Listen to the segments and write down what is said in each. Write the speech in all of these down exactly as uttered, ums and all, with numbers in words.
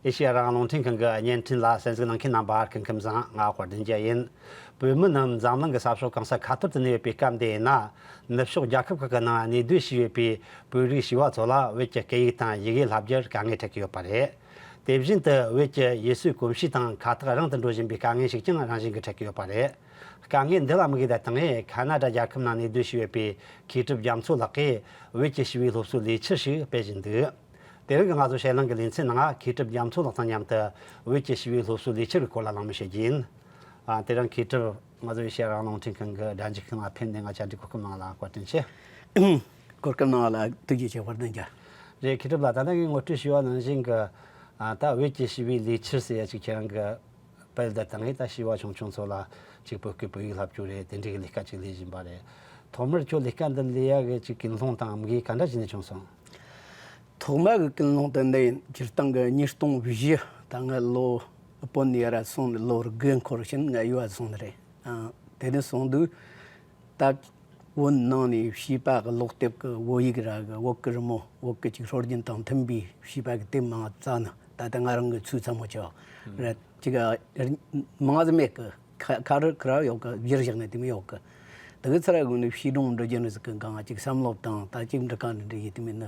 ཨེ་ཤེ་ཡ་རང་དབང་རླུང་འཕྲིན་ཁང་གི་བརྙན་འཕྲིན་ལ་གསན་གཟིགས་གནང་མཁན་རྣམ་པ་སྐུ་ཁམས་བཟང་། ང་དཔལ་ལྡན་རྒྱལ་ཡིན། བོད་མི་རྣམས་འཛམ་གླིང་གི་ས་ཕྱོགས་གང་ས་ཁ་ཐོར་དུ་གནས་ཡོད་པའི་སྐབས་འདི་ཡིན་ན། ནུབ་ཕྱོགས་རྒྱལ་ཁབ་ཁག་གི་ནང་གནས་སྡོད་བྱས་ཡོད་པའི་བོད་རིགས་བྱིས་པ་ཚོ་ལ་བོད་ཀྱི་སྐད་ཡིག་དང་ཡི་གེ་བསླབ་རྒྱུར་དཀའ་ངལ་འཕྲད་ཀྱི་ཡོད་པ་རེད། དེ་བཞིན་དུ་བོད་ཀྱི་ཡུལ་སྲོལ་གོམས་གཤིས་དང་ཁ་ཐག་རིང་དུ་འགྲོ་བཞིན་པའི་དཀའ་ངལ་ཞིག་ཀྱང་རང་བཞིན་གྱིས་འཕྲད་ཀྱི་ཡོད་པ་རེད། དཀའ་ངལ་འདི་ལ་དམིགས་ཏེ་ད་ཐེངས་ཁ་ན་ཌ་རྒྱལ་ཁབ་ནང་གནས་སྡོད་བྱས་ཡོད་པའི་མཁས་གྲུབ་རྒྱ་མཚོ་ལགས་ཀྱིས་བོད་ཀྱི་བྱིས་པའི་སློབ་གསོའི་ལས་འཆར་ཞིག་སྤེལ་བཞིན་འདུག་དེ་རིང་གི་ང་ཚོ་དཔྱད་གླེང་གི་ལེ་ཚན་ནང་མཁས་གྲུབ་རྒྱ་མཚོ་ལགས་དང་མཉམ་དུ་བོད་ཀྱི་བྱིས་པའི་སློབ་གསོའི་ལས་འཆར་གྱི་སྐོར་ལ་གླེང་མོལ་བྱེད་རྒྱུ་ཡིན། ཨ། དེ་རིང་མཁས་གྲུབ་ང་ཚོའི་ཨེ་ཤེ་ཡ་རང་དབང་རླུང་འཕྲིན་ཁང་གི་སྒྲ་འཇུག་ཁང་ལ་ཕེབས་ནས་ང་བཅར་འདྲིའི་གོ་སྐབས་གནང་བ་ལ་བཀའ་དྲིན་ཆེ། གོ་སྐབས་གནང་བ་ལ་ཐུགས་རྗེ་ཆེ། དཔལ་ལྡན་རྒྱལ། རེད། མཁས་གྲུབ་ལགས། ད་ལྟ་ངས་ངོ་སྤྲོད་ཞུས་པ་ནང་བཞིན་གྱི། ཨ། ད་བོད་ཀྱི་བྱིས་པའི་ལས་འཆར་ཟེར་ཡ་ཅིག་ཁྱེད་རང་གིས་སྤེལ་བསྡད་བཏང་ངས་ད་བྱིས་པ་ཆུང་ཆུང་ཚོ་ལ་ཅིག་བོད་སྐད་བོད་ཡིག་བསླབ་རྒྱུ་རེད། དེ་འདྲའི་གི་ལས་ཀ་ཅིག་ལས་བཞིན་པ་རེད། ཐོག་མར་ཁྱོད་ལས་ཀ་འདི་ལས་ཡ་གི་ཅིག་ཀུན་སློང་དང་དམིགས་ཡུལ་ག་འདྲ་བྱས་ནས་བྱུང་སོང་། ཐོག་མ་གི་ཀུན་སློང་དེ་འདི་ཡིན། སྤྱིར་བཏང་གི་ཉིས་སྟོང་བཞི་ད་ང་ལོ་བོད་ནས་ར་སོང་ནས་ལོ་དགུ་འཁོར་ཕྱིན་ང་ཡུལ་ལ་སོང་ནི་རེད། ཨ། དེ་ནས་སོང་དུས་ད་བོད་ནང་ནས་བྱིས་པ་གི་ཀློག་དེབ་གི་བོད་ཡིག་ར་གི་བོད་གི་རི་མོ། བོད་གི་ཅིག་སྲོལ་རྒྱུན་དང་མཐུན་པའི་བྱིས་པ་གི་དེབ་མང་བཙལ་ནི། ད་ལྟ་ང་རང་གི་ཚོའི་ཚ་མོ་ཅིག་ར་ཅིག་མང་ཟིག་མེད་གི། ཁ་ཁ་རི་ཁ་རི་ཡོད་གི། བསྒྱུར་བཞག་ནི་དེ་མོ་ཡོད་གི། དེ་གི་ཚུར་ར་གོ་ནས་བྱིས་སྒྲུང་འབྲི་རྒྱུ་ནི་ཟིག་གི་གང་ཅིག་བསམ་བློ་བཏང་། ད་ཅིག་འབྲི་ག་འདྲ་འདྲ་ཡིན་དེ་མོ་ནི་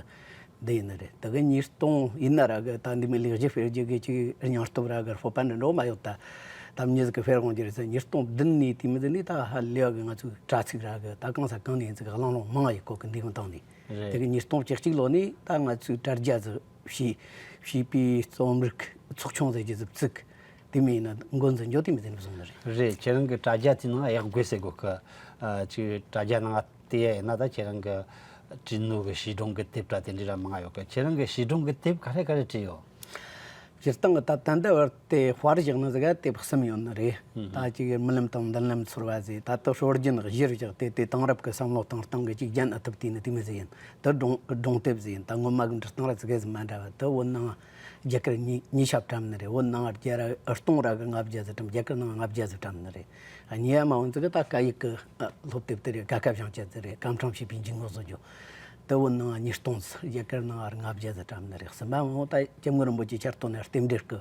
འདི་ཡིན་ནི་རེད། དེ་གི་ཉིས་སྟོང་ཡིན་ན་ར་གི་ད་འདི་མོ་ལེགས་སྒྱུར་སྤེལ་རྒྱུ་གི་ཅིག་སྙིང་སྟོབས་ར་གི་སྤོབས་པ་འདྲ་འདྲ་བོ་མ་ཡོད། ད་ད་མྱི་ཟིག་གི་སྤེལ་འོང་རྒྱུ་རེད་ཟེར། ཉིས་སྟོང་བདུན་ནས་དེ་མོ་ཟིག་ནས་ད་ཧ་ལས་གི་ང་ཚོའི་དྲ་ཚིགས་ར་གི་ད་གང་ས་གང་ནས་ཡིན་ཟིག་གི་གླེང་སློང་མང་ཡོད་གོ་གི། འདི་གང་བཏང་ནས། རེད། དེ་གི་ཉིས་སྟོང་བཅུ་གཅིག་ལོ་ནས་ད་ང་ཚོའི་དྲ་རྒྱ་ཟིག་བྱིས་བྱིས་པའི་རྩོམ་རིག་ཚོགས་ཆུང་ཟེར་རྒྱུ་ཟིག་བཙུགས། དེ་མིན་ན་འགོ་འཛིན་འཇོག་དེ་མི་ཟིན་བཟུང་ནི་རེད། རེད། ཁྱེད་རང་གི་དྲ་རྒྱ་དེ་ནང་ཡག་དགོས་ཟེར་གོ་གི། ཨ། ཅིག་དྲ་རྒྱ་ནང་བལྟས་ཡ་ཡིན་ན་ད་ཁྱེད་རང་གི་བྲིས་ནོ་གི་བྱིས་སྒྲུང་གི་དེབ་དྲ་དེ་འདྲ་ར་མང་ཡོད་གི། ཁྱེད་རང་གི་བྱིས་སྒྲུང་གི་དེབ་ག་རེ་ག་རེ་བྲིས་ཡོད། སྤྱིར་བཏང་གི་ད་ད་ལྟ་བར་དེ་དཔར་བཞག་ནི་ཟིག་ག་དེབ་གསུམ་ཡོད་ནི་རེད། ཨུ་ཧུམ། ད་ཅིག་རྨི་ལམ་དང་མདུན་ལམ་ཚོར་བ་ཟེར། ད་ལྟ་སྲོལ་རྒྱུན་གཞིར་བཞག་སྟེ་དེ་དེང་རབས་ཀྱི་བསམ་བློ་བཏང་སྟངས་ཀྱི་ཅིག་སྦྱར་ཨེ་ཐུབ་དེ་ནི་དེ་མོ་ཟིག་ཡིན། དེ་སྒྲུང་སྒྲུང་དེབ་ཟིག་ཡིན། ད་ངོ་མ་གི་འབྲི་སྟངས་ར་ཟིག་གེ་ཟིག་མ་འདྲ་བ། དེ་བོད་ནང་རྒྱ་གར་གཉིས་གཉིས་ཆ་བཀྲམ་ནི་རེད། བོད་ནང་རྒྱ་ར་སྟོང་ར་གི་ལྔ་བརྒྱ་ཟིག་བཀྲམ། རྒྱ་གར་ནང་ལྔ་བརྒྱ་ཟིག་བཀྲམ་ནི་རེད། ཨ། གཉིས་ཡ་མ་འོན་ཙི་གི་ད་སྐད་ཡིག་གི་སློབ་དེབ་དེ་རེད། དགའ་ཁ་བཞེངས་བྱ་ཟིག་རེད། སྐར་ཕྲེང་བྱིས་པའི་འཇུག་ངོགས་ཟེར་རྒྱུ། དེ་བོད་ནང་ཉིས་སྟོང་ཟིག་རྒྱ་གར་ནང་ལྔ་བརྒྱ་ཟིག་བཀྲམ་ནི་རེད། གསུམ་པ་འོ་ད་སྐྱབས་མགོན་རིན་པོ་ཆེ་ཆར་ཐོན་ནས་རྟེན་འབྲེལ་གི།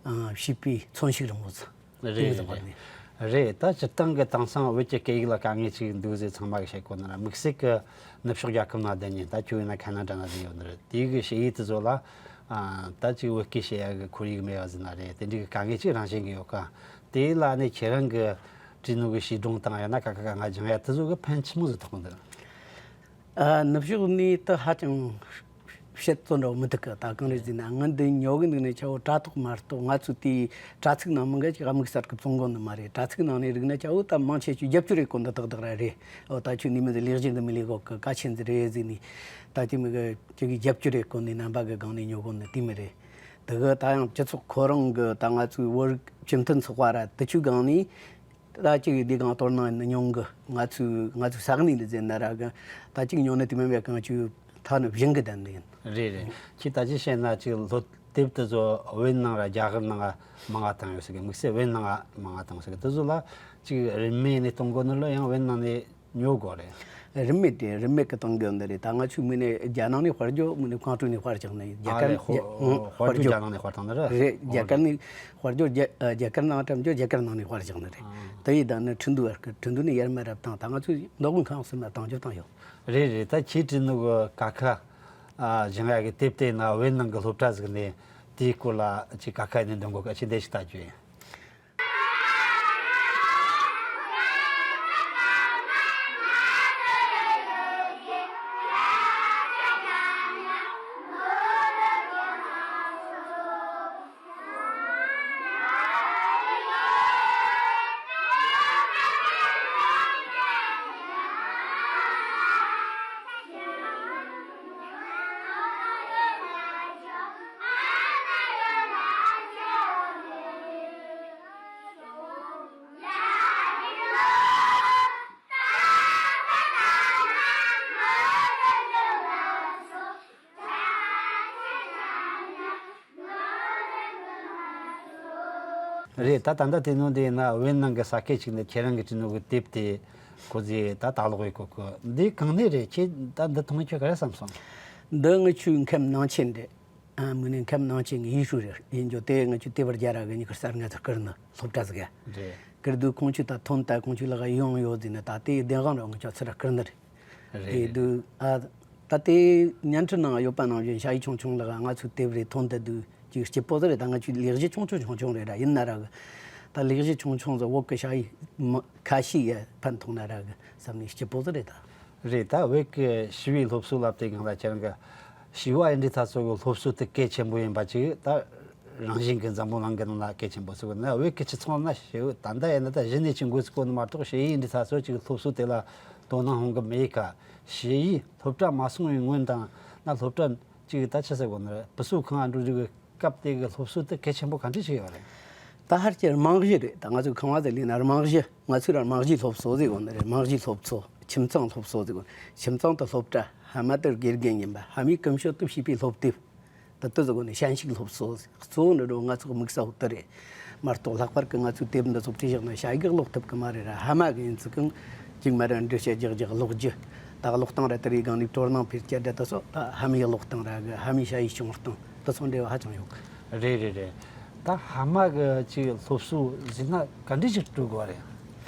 ཨ། བྱིས་པའི་མཚོན་བྱེད་རིང་མོ་ཟིག་རེད། དེ་རེད། ཟིག་རེད། རེད། ད་སྤྱིར་བཏང་གི་དེང་སང་བོད་ཀྱི་སྐད་ཡིག་ལ་དཀའ་ངལ་ཅིག་འདུག་ཟེར་ཚང་མ་གིས་བཤད་གོ་ནི་ར། དམིགས་བསལ་གི་ནུབ་ཕྱོགས་རྒྱལ་ཁབ་ནང་བསྡད་ནས། ད་ཁྱོད་ཡིན་ན་ཁ་ན་ཌ་ནང་བསྡད་ཡོད་ནི་རེད། དེ་གི་བཤད་ཡིག་དེ་ཚོ་ལ། ཨ། ད་ཅིག་བོད་སྐད་བཤད་ཡ་གི་ཁོར་ཡུག་མེད་པ་ཟེར་ན་རེད། དེ་འདྲའི་གི་དཀའ་ངལ་ཅིག་རང་བཞིན་གི་ཡོད་ག། དེ་ལ་ནི་ཁྱེད་རང་གི་བྲིས་ནོ་གི་བྱིས་སྒྲུང་དང་ཡང་ན་ཀ་ཁ་ག་ང་སྦྱང་ཡ་དེ་ཚོ་གི་ཕན་ཆི་མོ་ཟིག་ཐོགས་གི་འདུག་ཨ། ནུབ་ཕྱོགས་ནས་ད་ཧ་ཅང་བཤད་ཚོད་འདྲ་བོ་མི་འདུག་གི། ད་གང་རེད་ཟེར་ན་ང་འདི་ཉོ་གི་འདུག་ནས་ཆ་བོ་དྲ་ཐོག་མ་གཏོགས། ང་ཚོའི་དེའི་དྲ་ཚིགས་ནང་མི་འགའ་ཅིག་དམིགས་བསལ་གི་བཙོང་གོ་ནི་མ་རེད། དྲ་ཚིགས་ནང་ནས་རིག་ན་ཆ་བོ་ད་མང་ཆེ་ཤོས་རྒྱབ་སྐྱོར་ཡེད་གོ་ནི་ཏག་ཏག་ར་རེད། འོ་ད་ཁྱོད་ནི་མི་འདི་ལེགས་ཤོས་འདི་མི་ལེགས་གོ་གི། གལ་ཆེན་ཟིག་རེད་ཟེར་ནས། ད་དེ་མི་གི་ཅིག་གི་རྒྱབ་སྐྱོར་ཡེད་གོ་ནི་རྣམ་པ་གི་སྒང་ནས་ཉོ་གོ་ནི་དེ་མི་རེད། དེ་གི་ད་ཡང་སྤྱི་ཚོགས་ཁོ་རང་གི་ད་ང་ཚོའི་བོད་རིགས་སྤྱི་མཐུན་ཚོགས་པ་ར་དེ་ཚོའི་སྒང་ནས། ད་ཅིག་འདི་གང་གཏོར་ནང་ཉུང་གི། ང་ཚོའི་ང་ཚོའི་ས་གནས་འདི་ཟེར་ན་ར་གི། ད་ཅིག་ཉོ་ནི་དེ་མིན་པའི་གང་ཅིག་ཐ་ནི་བཞིན་གི་དན་འདི་ཡིན། རེད་རེད། ཁྱེད་ད་ཅི་བཤད་ན་ཅིག་སློབ་དེབ་དེ་ཚོ་བོད་ནང་ར་རྒྱ་གར་ནང་ང་མང་ང་བཏང་ཡོད་ཟེར་གི། དམིགས་བསལ་བོད་ནང་ང་མང་ང་བཏང་ཟེར་གི། དེ་ཚོ་ལ་ཅིག་རིན་མེད་ནས་གཏོང་དགོས་ནི་ལོ་ཡང་བོད་ནང་ནས་ཉོ་དགོས་རེད། རིན་མེད་དེ་རིན་མེད་གི་གཏོང་དགོས་འདི་རེད། ད་ང་ཚོའི་མི་ནས་རྒྱ་ནང་ནས་དཔར་རྒྱུ། མི་ནས་ཀོང་ཀྲོའུ་ནས་དཔར་བཞག་ནི། རྒྱ་ཨ་གར་ལས། ཧོ། རྒྱ་ཧོ། དཔར་རྒྱུ་རྒྱ་ནང་ནས་དཔར་བཏང་ནི་རེད། རེད། རྒྱ་གར་ནས། དཔལ་འབྱོར་རྒྱ་རྒྱ་གར་ནང་ཐམས་ཅད་རྒྱ་གར་ནང་ནས་དཔར་བཞག་ནི་རེད། དེ་ཡིན་ད་ནི་ཁྲིན་ཏུའུ་བར་གི། ཁྲིན་ཏུའུ་ནས་ཡར་མར་ར་བཏང་། ད་ང་ཚོས་མདོ་དབུས་ཁམས་གསུམ་ལ་བཏང་རྒྱུ་བཏང་ཡོད། རེད་རེད། ད་ཁྱེད་བྲིས་ནོ་གི་ཀ་ཁ་སྦྱང་ཡ་གི་དེབ་དེ་ན་བོད་ནང་གི་སློབ་གྲྭ་ཟིག་ནས་དེའི་སྐོར་ལ་ཅིག་ཀ་ཁ་ནས་འདོན་གོ་གི། ཨ། ཅིག་འདི་ཞིག་ལྟ་རྒྱུ་ཡིན། རེད། ད་ད་ལྟ་དེ་ནང་དེ་ཡིན་ན་བོད་ནང་གི་ས་སྐད་ཅིག་ནས་ཁྱེད་རང་གིས་བྲིས་ནོ་གི་དེབ་དེ་ཁོ་ཚོས་ད་ལྟ་ཀློག་ཡེད་གོ་གི། འདི་གང་ནས་རེད། ཁྱེད་ད་འདི་མཐོང་ཁྱོད་ག་རེ་བསམ་སོང་། འདི་ངི་ཆོའི་མཁན་ནང་ཆེན་རེད། ཨ་མིག་ནས་ཁམས་ནང་ཆེན་གྱི་ཡུལ་ཤུལ་རེད་ཡིན་རྒྱུ་དེ། ང་ཆོས་དེ་བར་རྒྱ་ར་གི་ཉི་ཁར་གསར་ང་ཚོ་བསྐུར་ནི་སློབ་གྲྭ་ཟིག་ག་རེད། བསྐུར་དུས་ཁོང་ཆོས་ད་ཐོན་ད་ཁོང་ཆོས་ལ་ག་ཡོང་ཡོད་ཟིན་ནི། ད་དེ་བདེན་དབང་ར་ང་ཆོ་ཚུར་ར་བསྐུར་ནི་རེད། རེད། དེ་དུས་ཨ་ད་དེ་བརྙན་འཕྲིན་ནང་ཡོད་པ་ནང་བཞིན་ཞ་ཡི་ཆུང་ཆུང་ལ་ག་ང་ཚོས་དེ་བར་ཐོན་ད་དུས་ཅིག་སྐྱིད་པོ་ཟིག་རེད། ད་ང་ཆོས་ལས་གཞི་ཆུང་ཆུང་ཆུང་ཆུང་རེད་ར། ཡིན་ན་ར་གི་ད་ལས་གཞི་ཆུང་ཆུང་ཟིག་བོད་གི་ཞ་ཡི་མི་ཁ་ཤས་ཡ་ཕན་ཐོགས་ན་ར་གི་བསམ་ནས་སྐྱིད་པོ་ཟིག་རེད་ད། རེད། ད་བོད་ཀྱི་བྱིས་པའི་སློབ་གསོ་ལབ་དེ་གང་ལ་ཁྱེད་རང་གི་བྱིས་པ་ཡིན་དུས་ད་ཚོ་གི་སློབ་གསོ་དེ་གལ་ཆེན་པོ་ཡིན་པ་ཅིག་ད་རང་བཞིན་གྱི་འཛམ་བུ་གླིང་གི་ནང་ལ་གལ་ཆེན་པོ་ཟེར་གི་ན། བོད་ཀྱི་སྤྱི་ཚོགས་ན་ཞེ་བོ་ད་ལྟ་ཡིན་ན་ད་གཞི་ནས་ཅིག་འགོ་ཚུགས་གོ་ནི་མ་གཏོགས་ཞེ་ཡིན་དུས་ད་ཚོ་ཅིག་སློབ་གསོ་དེ་ལ་དོ་སྣང་ཧོང་གི་མེད་ཀ། ཞེ་ཡིས་སློབ་གྲྭ་མ་སོང་བའི་སྔོན་དང་ན་སློབ་གྲྭ་ཅིག་ད་ཆི་ཟེར་གོ་ནི་རེད། བུ་གསོ་ཁང་ང་འགྲོ་རྒྱུ་གི་སྐབས་དེ་གི་སློབ་གསོ་དེ་གལ་ཆེན་པོ་ག་འདྲ་ཞིག་ཡོད་རེད། ད་ཧར་གྱི་རྨང་གཞི་རེད། ད་ང་ཚོའི་ཁང་བ་དེ་ལས་ན་རྨང་གཞི། ང་ཚོས་ར་རྨང་གཞིའི་སློབ་གསོ་ཟེར་གོ་ནི་རེད། རྨང་གཞིའི་སློབ་གསོ། ཁྱིམ་ཚང་སློབ་གསོ་ཟེར་གོ་ནི། ཁྱིམ་ཚང་དུ་སློབ་གྲྭ་ཕ་མ་དེར་དགེ་རྒན་ཡིན་པ། ཕ་མའི་ཀུན་སྤྱོད་དུ་བྱིས་པའི་སློབ་དེབ། ད་དེ་ཟེར་གོ་ནི་ཞན་ཞིག་སློབ་གསོ་ཟེར། གཙོ་བོ་འདི་འགྲོ་ང་ཚོ་དམིགས་ས་འོ་དེ་རེད་མ་གཏོགས། ལྷག་པར་གི་ང་ཚོའི་དེབ་འདི་ཚོ་བྲིས་བཞག་ན་ཞ་ཡི་གི་ཀློག་ཐུབ་གི་མ་རེད་ར། ཕ་མ་གི་ཡིན་ཚིག་གང་ཅིག་མ་ར་འབྲི་བཤད་རྒྱག་རྒྱག་ཀློག་རྒྱུ། ད་ཀློག་སྟངས་ར་དེ་རིགས་སྒང་ནས་སྤྲོ་སྣང་འཕེལ་རྒྱུ་འདྲ་དེ་ཚོ་ད་ཕ་མའི་ཀློག་སྟངས་ར་གི་ཕ་མའི་ཞ་ཡི་སྐྱོང་སྟངས་དེ་ཚོ་འབྲེལ་བ་ཧ་ཅང་ཡོད་གི། རེད་རེད་རེད། ད་ཕ་མ་གི་ཅིག་སློབ་གསོ་ཟེར་ན་ག་འདྲ་ཞིག་སྤྲོད་དགོས་པ་རེད།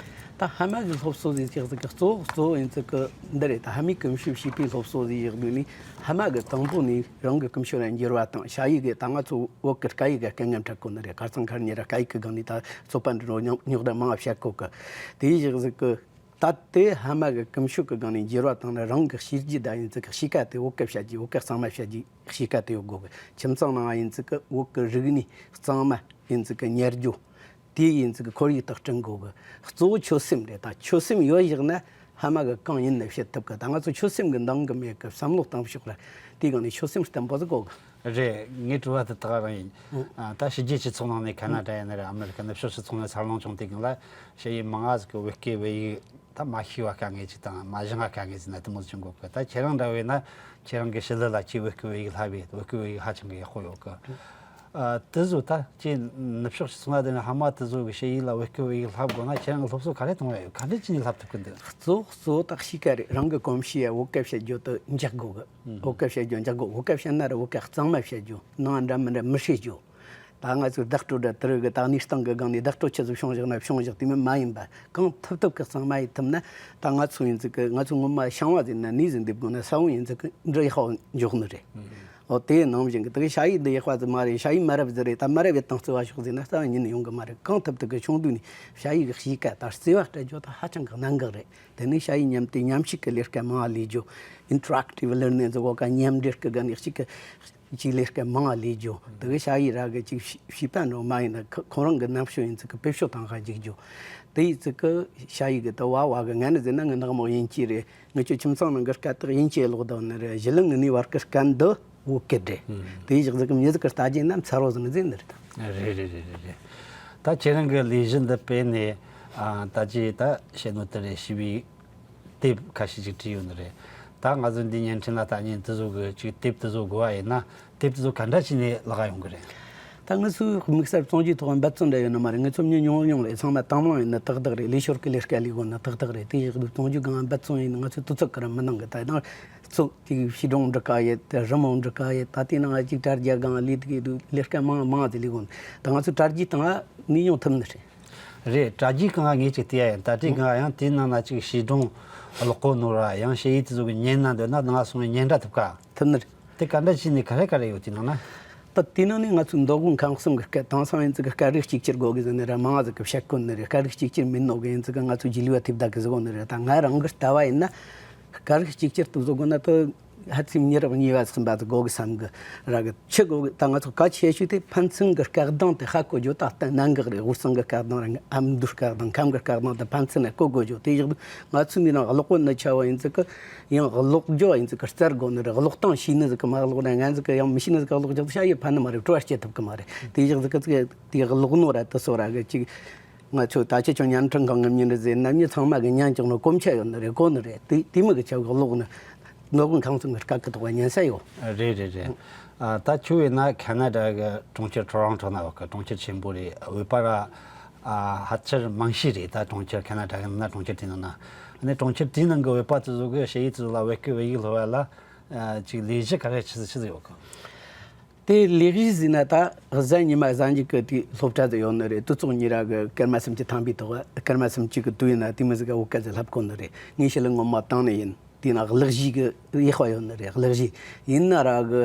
ད་ཕ་མ་གི་སློབ་གསོ་ཟེར་ཅིག་ཟིག་གི་གཙོ་བོ་གཙོ་བོ་ཡིན་ཚིག་གི་འདི་རེད། ད་ཕ་མའི་ཀུན་སྤྱོད་བྱིས་པའི་སློབ་གསོ་ཟེར་ཡག་དུས་ནི་ཕ་མ་གི་དང་པོ་ནས་རང་གི་ཀུན་སྤྱོད་ལ་འགྱུར་བ་དང་། ཞ་ཡི་གི་ད་ང་ཚོ་བོད་གི་སྐད་ཡིག་གི་སྐད་ངན་འཕྲད་གོ་ནི་རེད། ཁ་སང་ཁ་ཉིན་ར་སྐད་ཡིག་གི་སྒང་ནས་ད་ཚོད་པ་འདི་རོ་རྙོག་རྙོག་དྲ་མང་བ་བཤད་གོ་གི། དེ་ཡི་ཞིག་ཟིག་གི་ད་དེ་ཕ་མ་གི་ཀུན་སྤྱོད་ཀྱི་སྒང་ནས་འགྱུར་བ་བཏང་ན། རང་གི་གཤིས་རྒྱུད་ད་ཡིན་ཚིག་གི་གཤིས་ཀ་དེ་བོད་སྐད་བཤད་རྒྱུ། བོད་སྐད་གཙང་མ་བཤད་རྒྱུ་གཤིས་ཀ་དེ་ཡོད་དགོས་གི། ཁྱིམ་ཚང་ནང་ཡིན་ཚིག་གི་བོད་ཀྱི་རིག་གནས་གཙང་མ་ཡིན་ཚིག་གི་ཉར་རྒྱུ། དེ་ཡིན་ཚིག་གི་ཁོར་ཡུག་དག་སྐྲུན་དགོས་གི། གཙོ་བོ་ཆོད་སེམས་རེད། ད་ཆོད་སེམས་ཡོད་བཞག་ན་ཕ་མ་གི་གང་ཡིན་ན་བྱེད་ཐུབ་གི། ད་ང་ཚོ་ཆོད་སེམས་གི་འདང་གི་མེད་གི། བསམ་བློ་གཏོང་ཕྱོགས་ར་དེའི་སྒང་ནས་ཆོད་སེམས་བརྟན་པོ་ཟིག་དགོས་གི། རེད། ངའི་དྲི་བ་དེ་དག་རང་ཡིན། ཨ། ད་ཕྱི་རྒྱལ་སྤྱི་ཚོགས་ནང་ནས་ཁ་ན་ཌ་ཡིན་ན་རེད། ཨ་མི་རི་ཀ་ནུབ་ཕྱོགས་སྤྱི་ཚོགས་ནས་འཚར་ལོངས་བྱུང་དུས་སྒང་ལ་ཞ་ཡི་མང་ང་ཟིག་གི་བོད་སྐད་བོད་ཡིག་ད་མ་ཤེས་པ་དཀའ་ངལ་ཅིག་དང་མ་སྦྱང་བ་དཀའ་ངལ་ཟིག་ན་དེ་མོ་ཟིག་བྱུང་གོ་གི། ད་ཁྱེད་རང་འདྲ་བས་ན་ཁྱེད་རང་གི་ཞི་ལི་ལ་ཁྱེད་བོད་སྐད་བོད་ཡིག་བསླབས་པས། བོད་སྐད་བོད་ཡིག་ཧ་ཅང་གི་ཡག་པོ་ཡོད་གི། ཨ། དེ་ཚོ་ད་ཁྱེད་ནུབ་ཕྱོགས་སྤྱི་ཚོགས་ན་དེ་ནས་ཕ་མ་དེ་ཚོ་གི་ཞ་ཡི་ལ་བོད་སྐད་བོད་ཡིག་བསླབ་དགོས་ན་ཁྱེད་རང་གི་སློབ་གསོ་ག་རེ་གཏོང་ཡ་ཡོད། ག་འདྲ་བྱས་ནས་བསླབ་ཐུབ་གི་འདུག། གཙོ་བོ་གཙོ་བོ་ད་གཤིས་ཀ་རེད། རང་གི་གོམས་གཤིས་ཡ་བོད་སྐད་བཤད་རྒྱུ་དེ་འཇགས་དགོས་གི། བོད་སྐད་བཤད་རྒྱུ་འཇགས་དགོས། བོད་སྐད་བཤད་ན་ར་བོད་སྐད་གཙང་མ་བཤད་རྒྱུ། ནང་འདྲ་མི་འདྲ་མི་བཤད་རྒྱུ། ད་ང་ཚོའི་བརྡ་སྤྲོད་འདྲ་དེ་རིགས་གི་ད་གནས་སྟངས་གི་སྒང་ནས་བརྡ་སྤྲོད་ཆི་ཟིག་བྱུང་བཞག་ན་བྱུང་བཞག་དེ་མིན་མ་ཡིན་པ། གང་ཐུབ་ཐུབ་གི་གཙང་མ་ཡེད་ཐུབ་ན། ད་ང་ཚོ་ཡིན་ཚིག་གི་ང་ཚོ་ངོ་མ་ཤང་བ་ཟིག་ན་ནས་ཟིག་འདེབས་དགོས་ན་ས་བོན་ཡིན་ཚིག་གི་འབྲི་ཡག་པོ་འཇོག་ནི་རེད། ཨོ། དེ་ནང་བཞིན་གི་དེ་གི་ཞ་ཡི་འདི་ཡག་པ་ཟིག་མ་རེད། ཞ་ཡི་མ་རབས་ཟིག་རེད། ད་མ་རབས་ཡེད་སྟངས་བརྩི་བ་ཤོག་ཟེར་ན་ས་བོན་ཉན་ནི་ཡོང་གི་མ་རེད། གང་ཐུབ་ཐུབ་གི་ཆུང་དུས་ནས་ཞ་ཡི་གི་གཤིས་ཀ་ད་བརྩེ་བ་སྤྲད་རྒྱུ་ད་ཧ་ཅང་གི་གནད་འགག་རེད། དེ་ནས་ཞ་ཡི་མཉམ་དུ་མཉམ་ཞུགས་ཀྱི་ལས་ཀ་མང་བ་ལས་རྒྱུ། ཨིན་ཊར་ཨེག་ཊིབ་ལར་ནིང་ཟེར་གོ་ག་མཉམ་འབྲེལ་གྱི་སྒང་ནས་གཅིག་གི་གཅིག་ལས་ཀ་མང་བ་ལས་རྒྱུ། དེ་གི་ཞ་ཡི་ར་གི་གཅིག་བྱིས་པ་འགྲོ་མ་ཡིན་ན་ཁོ་ཁོ་རང་གི་རྣམ་ཤེས་ཡིན་ཚིག་གི་བེད་སྤྱོད་བཏང་ཁ་འཇུག་རྒྱུ། དེ་ཡི་ཚིག་གི་ཞ་ཡི་གི་དུ་བ་བ་གི་ང་ནི་ཟེར་ན་ངི་ནག་མོ་དབྱིན་ཇི་རེད། ངི་ཆོ་ཁྱིམ་ཚང་ནང་གི་སྐད་དག་དབྱིན་ཇི་ལོག་དོ་ནི་རེད། གཞི་ལ་ངི་ནི་བར་གི་སྐད་འདི་བོད་སྐད་རེད། དེ་ཡི་ཞག་ཟིག་གི་མྱི་ཟིག་གི་ལྟ་རྒྱུ་ན་མཚར་བོ་ཟིག་ནི་ཟེར་ནི་རེད། རེད་རེད་རེད་རེད་རེད། ད་ཁྱེད་རང་གི་ལས་གཞི་འདི་སྤེལ་ནས། ཨ། ད་ཅི་ད་བཤད་ནོ་དེ་རེད། བྱིས་པའི་དེབ་ཁ་ཤས་ཅིག་བྲིས་ཡོད་ནི་རེད། ད་ང་ཚོ་འདི་བརྙན་འཕྲིན་ལ་ལྟ་མཁན་དེ་ཚོ་གི་ཅིག་དེབ་དེ་ཚོ་དགོས་པ་ཡིན་ན་དེབ་དེ་ཚོ་ག་འདྲ་བྱས་ནས་ལག་ག་ཡོང་གི་རེད། ད་ང་ཚོའི་དམིགས་བསལ་བཙོང་རྒྱུའི་ཐོག་འབད་བརྩོན་འདྲ་ཡོད་ནི་མ་རེད། ང་ཚོ་མྱི་ཉུང་ཉུང་རེད། ཚང་མ་དང་བླངས་ཡིན་ན་ཏག་ཏག་རེད། ལས་ཞོར་གི་ལས་ཀ་ལས་དགོས་ན་ཏག་ཏག་རེད། དེ་ཡི་བཙོང་རྒྱུ་གང་འབད་བརྩོན་ཡིན་ན་ང་ཚོས་དུས་ཚོད་གི་ར་མི་གནང་གི། ད་ཡང་ཚོ་དེ་བྱིས་སྒྲུང་འབྲི་ག་ཡོད། དེ་རི་མོ་འབྲི་ག་ཡོད། ད་དེ་ནང་ཅིག་དྲ་རྒྱ་སྒང་ལས་དེ་གི་ལས་ཀ་མང་མང་དེ་ལས་དགོས་ན། ད་ང་ཚོ་དྲ་རྒྱའི་སྟེང་ནས་ཡོང་ཐུབ་ནི་རེད། རེད། དྲ་རྒྱའི་སྒང་ངས་ཅིག་བལྟས་ཡ་ཡིན། ད་དེའི་སྒང་ཡང་དེའི་ནང་ན་ཅིག་བྱིས་སྒྲུང་ཀློག་གོ་ནོ་ར་ཡང་ཞ་ཡི་དེ་ཚོ་གི་ཉན་ན་འདོད་ན་ནང་སོང་ངས་ཉན་འདྲ་ཐུབ་ག། ཐུབ་ནི་རེད། དེ་ག་འདྲ་བྱས་ནས་ག་རེ་ག་རེ་ཡོད་དེ་ནང་ན། ད་དེ་ནང་ནས་ང་ཚོའི་མདོ་དབུས་ཁམས་གསུམ་གི་སྐད། དེང་སང་ཡིན་ཚིག་གི་སྐད་རིགས་གཅིག་གྱུར་དགོས་གི་ཟེར་ནི་ར་མང་ཟིག་གི་བཤད་གོ་ནི་རེད། སྐད་རིགས་གཅིག་གྱུར་མིན་ནོ་གི་ཡིན་ཚིག་གི་ང་ཚོ་རྒྱུས་ལུས་པ་ཐེབས་བསྡད་གི་ཟེར་གོ་ནི་རེད། ད་ང་རང་གི་ལྟ་བ་ཡིན་ན་སྐད་རིགས་གཅིག་གྱུར་དུ་བཟོ་དགོས་ན་དེ་ཧ་ཚིམ་ཉེ་རབས་གཉིས་པ་ཟིག་འབའ་ཟིག་དགོས་གི་བསམ་གི་ར་གི། ཆི་དགོས་གི། ད་ང་ཚོ་གལ་ཆེ་ཤོས་དེ་ཕན་ཚུན་གི་སྐད་གདངས་དེ་ཧ་གོ་རྒྱུ་ད་གཏན་གནད་འགག་རེད། ཧུར་སང་གི་སྐད་གདངས་ར་ཨ་མདོའི་སྐད་གདངས་ཁམས་གི་སྐད་གདངས་དེ་ཕན་ཚུན་ནས་གོ་དགོས་རྒྱུ། དེ་ཡག་ང་ཚོའི་འདི་ནང་ཀློག་གོ་ནི་ཆ་བ་ཡིན་ཚིག་གི། ཡང་ཀློག་རྒྱུ་ཡིན་ཚིག་གི་རྩལ་དགོས་ནི་རེད། ཀློག་སྟངས་ཤེས་ནི་ཟིག་གི་མ་ཀློག་ན། ང་ཚོ་གི་ཡང་མི་ཤེས་ནི་ཟིག་གི་ཀློག་རྒྱུ་ཞ་ཡི་ཕན་ནི་མ་རེད། བྲོ་བ་སྐྱེ་ཐུབ་གི་མ་རེད། དེ་ཡག་ཟིག་གི་ཚིག་དེ་ཀློག་ནོ་ར་དེ་སོ་ར་གི་ཅིག་ང་ཚོ་ད་ཆ་ཆོ་བརྙན་འཕྲིན་སྒང་གི་མྱི་འདྲ་ཟེར་ན་མྱི་ཚང་མ་གི་ཉན་ཆོག་ནོ་གོམས་ཆ་ཡོད་ནི་རེད། གོ་ནི་རེད། དེ་དེ་མི་གི་ཆ་གི་ཀློག་ནི་མདོ་དབུས་ཁམས་གསུམ་གི་སྐད་གི་ཐོག་ཉན་ས་ཡོད། རེད་རེད་རེད། ཨ། ད་ཁྱོད་ཡིན་ན་ཁ་ན་ཌ་གི་གྲོང་ཁྱེར་ཊོ་རོན་ཊོ་ན་ཡོད་གི། གྲོང་ཁྱེར་ཆེན་པོ་རེད། བོད་པ་ར་ཨ་ཕལ་ཆེར་མང་ཤོས་རེད། ད་གྲོང་ཁྱེར་ཁ་ན་ཌ་གི་ནང་ན་གྲོང་ཁྱེར་དེའི་ནང་ན། ཨ་ནི་གྲོང་ཁྱེར་དེའི་ནང་གི་བོད་པ་དེ་ཚོ་གི་ཞ་ཡི་དེ་ཚོ་ལ་བོད་སྐད་བོད་ཡིག་སློབ་ཡ་ལ་ཨ་ཅིག་ལས་གཞི་ག་རེ་ཆི་ཟིག་ཆི་ཟིག་ཡོད་གི། དེ་ལས་གཞི་ཟེར་ན་ད་གཟའ་ཉི་མ་གཟའ་མཇུག་གི་དེ་སློབ་གྲྭ་ཟིག་ཡོད་ནི་རེད། དུས་ཚོད་གཉིས་ར་གི་སྐར་མ་སུམ་ཅུ་ཐམ་པའི་ཐོག་སྐར་མ་སུམ་ཅུ་གི་དུས་ཡིན་ན་དེ་མི་ཟིག་ག་བོད་སྐད་ཟིག་ལབ་གོ་ནི་རེད། ངས་ཞི་ལི་ངོ་མ་བཏང་ནི་ཡིན། དེ་ན་གླུ་གཞས་གི་ཡག་པ་ཡོད་ནི་རེད། གླུ་གཞས་ཡིན་ན་ར་གི་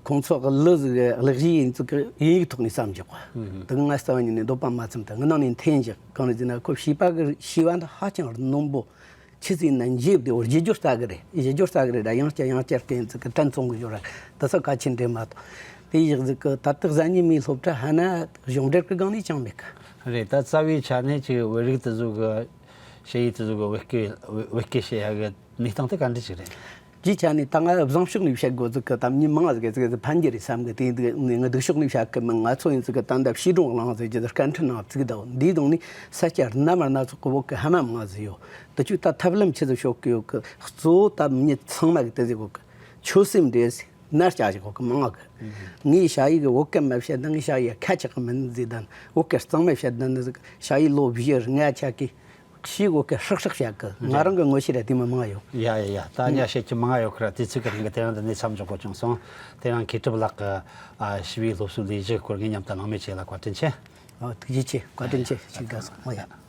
ཁོང་ཚོ་གི་གླུ་ཟིག་གི་གླུ་གཞས་ཡིན་ཚུལ་གི་དབྱིན་ཡིག་ཐོག་ནས་བརྩམས་འཇོག་པ། དེ་གི་ང་རྩ་བ་ཉིད་ནས་འདོད་པ་མ་ཚིམ། ད་ངི་ནང་ནས་འཐེན་འཇོག་གང་རེད་ཟེར་ན་ཁོ་བྱིས་པ་གི་བྱིས་པ་འདི་ཧ་ཅང་རྣོན་པོ། ཆི་ཟིག་ན་འཇེབ་དེ་བརྗེད་རྒྱུ་རྩ་གི་རེད། བརྗེད་རྒྱུ་རྩ་གི་རེད། ད་ཡང་བསྐྱར་ཡང་བསྐྱར་བསྟན་ཚིག་གི་དྲན་ཚོང་གི་ཞོར་ར་དེ་ཚོ་གལ་ཆེན་འདྲེ་མ་གཏོགས། དེ་ཡག་ཟིག་གི་ད་ལྟ་གཟའ་ཉི་མའི་སློབ་གྲྭ་ཧ་ན་གཞུང་འབྲེལ་གི་སྒང་ནས་ཅང་མེད་གི། རེད། ད་རྩ་བའི་ཆ་ནས་ཅིག་བོད་རིགས་དེ་ཚོ་གི་ཞ་ཡི་དེ་ཚོ་གི་བོད་སྐད་བོད་སྐད་བཤད་ཡ་གི་གནས་སྟངས་དེ་ག་འདྲ་ཅིག་རེད། ཅིའི་ཆ་ནས་ད་ང་བཟང་ཕྱོགས་ནས་བཤད་དགོས་ཚིག་གི་ད་མྱི་མང་ཟིག་གི་ཚིག་གི་ཕན་གྱི་རེད་བསམ་གི། དེ་འདི་ངས་སྡུག་ཕྱོགས་ནས་བཤད་གི་མིན། ང་ཚོ་ཡིན་ཚིག་གི་ད་ལྟ་བྱིས་སྒྲུང་གླེང་ཟེར་གྱི་དེ་སྐད་འཕྲིན་ནང་ཚིག་གི་ད་འདིའི་སྒང་ནས་ས་སྐྱ་སྣ་མ་སྣ་ཚོགས་གི་བོད་གི་ཧ་མ་མང་ཟིག་ཡོད། དེ་ཚོ་ད་ཐབས་ལམ་ཆི་ཟིག་ཤོད་གི་ཡོད་གི། གཙོ་བོ་ད་མྱི་ཚང་མ་གི་དེ་ཟིག་གོ་གི། ཆོད་སེམས་འདྲེས་ཟིག་ནར་བྱ་ཞིག་གོ་གི་མང་གི། ངས་ཞ་ཡི་གི་བོད་སྐད་མ་བཤད་ན་ངས་ཞ་ཡི་ཁ་ཆག་གི་མིན་ཟིག་དང་། བོད་སྐད་གཙང་མ་བཤད་ན་ནི་ཟིག་ཞ་ཡི་ལོ་བཞི་ལྔ་ཆག་གི། ཞི་བོད་སྐད་ཧྲག་ཧྲག་བཤད་གི། ང་རང་གི་ངོ་ཤེས་ར་དེ་མི་མང་ཡོད། ཡ་ཡ་ཡ། ད་ཉ་བཤད་ཀྱི་མང་ཡོད་ཁི་ར། དུས་ཚོད་གི་རིང་གི་དེ་རིང་འདི་ནས་མཚམས་འཇོག་དགོས་བྱུང་སོང་། དེ་རིང་མཁས་གྲུབ་ལགས་ཀྱི་ཨ་ཞི་བའི་སློབ་གསོའི་ལས་གཞི་སྐོར་ངས་མཉམ་དུ་གླེང་མོལ་བྱས་ལ་བཀའ་དྲིན་ཆེ། ཨོ་ཐུགས་རྗེ་ཆེ། བཀའ་དྲིན་ཆེ། ཞིག་དགའ་སོང་། ཨོ་ཡ།